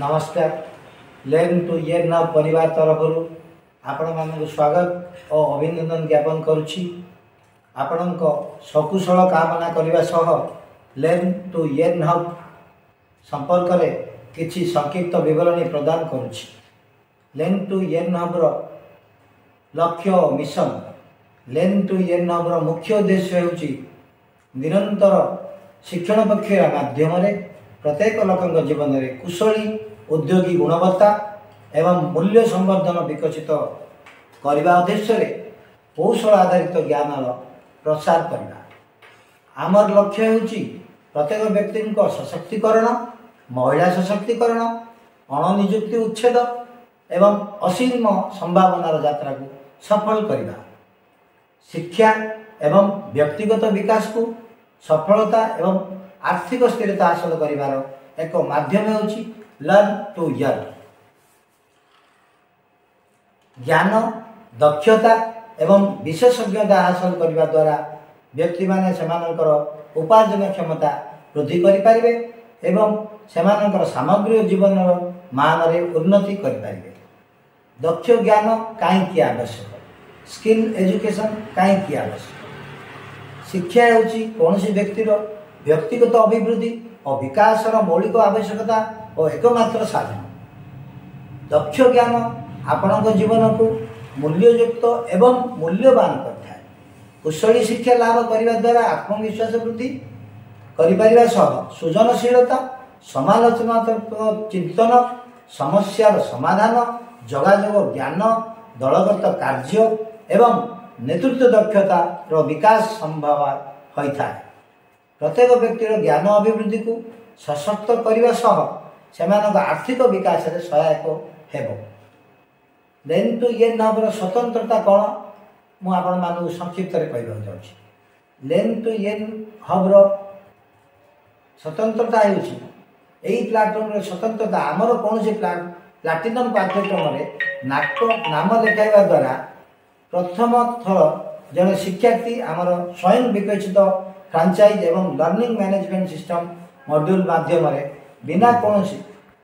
ନମସ୍କାର। Learn two earn ପରିବାର ତରଫରୁ ଆପଣମାନଙ୍କୁ ସ୍ୱାଗତ ଓ ଅଭିନନ୍ଦନ ଜ୍ଞାପନ କରୁଛି। ଆପଣଙ୍କ ସକୁଶଳ କାମନା କରିବା ସହ ଲର୍ନ ଟୁ ଅର୍ନ ହବ୍ ସମ୍ପର୍କରେ କିଛି ସଂକ୍ଷିପ୍ତ ବିବରଣୀ ପ୍ରଦାନ କରୁଛି। ଲର୍ନ ଟୁ ଅର୍ନ ହବ୍ର ଲକ୍ଷ୍ୟ ଓ ମିଶନ। ଲର୍ନ ଟୁ ଅର୍ନ ହବ୍ର ମୁଖ୍ୟ ଉଦ୍ଦେଶ୍ୟ ହେଉଛି ନିରନ୍ତର ଶିକ୍ଷଣ ପ୍ରକ୍ରିୟା ମାଧ୍ୟମରେ ପ୍ରତ୍ୟେକ ଲୋକଙ୍କ ଜୀବନରେ କୁଶଳୀ ଉଦ୍ୟୋଗୀ ଗୁଣବତ୍ତା ଏବଂ ମୂଲ୍ୟ ସମ୍ବର୍ଦ୍ଧନ ବିକଶିତ କରିବା ଉଦ୍ଦେଶ୍ୟରେ କୌଶଳ ଆଧାରିତ ଜ୍ଞାନର ପ୍ରସାର କରିବା। ଆମର ଲକ୍ଷ୍ୟ ହେଉଛି ପ୍ରତ୍ୟେକ ବ୍ୟକ୍ତିଙ୍କ ସଶକ୍ତିକରଣ, ମହିଳା ସଶକ୍ତିକରଣ, ଅଣନିଯୁକ୍ତି ଉଚ୍ଛେଦ ଏବଂ ଅସୀମ ସମ୍ଭାବନାର ଯାତ୍ରାକୁ ସଫଳ କରିବା। ଶିକ୍ଷା ଏବଂ ବ୍ୟକ୍ତିଗତ ବିକାଶକୁ ସଫଳତା ଏବଂ ଆର୍ଥିକ ସ୍ଥିରତା ହାସଲ କରିବାର ଏକ ମାଧ୍ୟମ ହେଉଛି ଲର୍ନ ଟୁ ଅର୍ନ। ଜ୍ଞାନ, ଦକ୍ଷତା ଏବଂ ବିଶେଷଜ୍ଞତା ହାସଲ କରିବା ଦ୍ୱାରା ବ୍ୟକ୍ତିମାନେ ସେମାନଙ୍କର ଉପାର୍ଜନ କ୍ଷମତା ବୃଦ୍ଧି କରିପାରିବେ ଏବଂ ସେମାନଙ୍କର ସାମଗ୍ରିକ ଜୀବନର ମାନରେ ଉନ୍ନତି କରିପାରିବେ। ଦକ୍ଷ ଜ୍ଞାନ କାହିଁକି ଆବଶ୍ୟକ? ସ୍କିଲ୍ ଏଜୁକେସନ୍ କାହିଁକି ଆବଶ୍ୟକ? ଶିକ୍ଷା ହେଉଛି କୌଣସି ବ୍ୟକ୍ତିର ବ୍ୟକ୍ତିଗତ ଅଭିବୃଦ୍ଧି ଓ ବିକାଶର ମୌଳିକ ଆବଶ୍ୟକତା ଓ ଏକମାତ୍ର ସାଧନ। ଦକ୍ଷ ଜ୍ଞାନ ଆପଣଙ୍କ ଜୀବନକୁ ମୂଲ୍ୟଯୁକ୍ତ ଏବଂ ମୂଲ୍ୟବାନ କରିଥାଏ। କୁଶଳୀ ଶିକ୍ଷା ଲାଭ କରିବା ଦ୍ୱାରା ଆତ୍ମବିଶ୍ୱାସ ବୃଦ୍ଧି କରିପାରିବା ସହ ସୃଜନଶୀଳତା, ସମାଲୋଚନାତ୍ମକ ଚିନ୍ତନ, ସମସ୍ୟାର ସମାଧାନ, ଯୋଗାଯୋଗ ଜ୍ଞାନ, ଦଳଗତ କାର୍ଯ୍ୟ ଏବଂ ନେତୃତ୍ୱ ଦକ୍ଷତାର ବିକାଶ ସମ୍ଭବ ହୋଇଥାଏ। ପ୍ରତ୍ୟେକ ବ୍ୟକ୍ତିର ଜ୍ଞାନ ଅଭିବୃଦ୍ଧିକୁ ସଶକ୍ତ କରିବା ସହ ସେମାନଙ୍କ ଆର୍ଥିକ ବିକାଶରେ ସହାୟକ ହେବ। ଲର୍ନ ଟୁ ଅର୍ନ ହବ୍ର ସ୍ୱତନ୍ତ୍ରତା କ'ଣ, ମୁଁ ଆପଣମାନଙ୍କୁ ସଂକ୍ଷିପ୍ତରେ କହିବାକୁ ଯାଉଛି। ଲର୍ନ ଟୁ ଅର୍ନ ହବ୍ର ସ୍ୱତନ୍ତ୍ରତା ହେଉଛି, ଏହି ପ୍ଲାଟଫର୍ମର ସ୍ୱତନ୍ତ୍ରତା, ଆମର କୌଣସି ପ୍ଲାଟିନମ୍ ପାଠ୍ୟକ୍ରମରେ ନାମ ଲେଖାଇବା ଦ୍ୱାରା ପ୍ରଥମ ଥର ଜଣେ ଶିକ୍ଷାର୍ଥୀ ଆମର ସ୍ୱୟଂ ବିକଶିତ ଫ୍ରାଞ୍ଚାଇଜ୍ ଏବଂ ଲର୍ଣ୍ଣିଂ ମ୍ୟାନେଜମେଣ୍ଟ ସିଷ୍ଟମ୍ ମଡ୍ୟୁଲ୍ ମାଧ୍ୟମରେ ବିନା କୌଣସି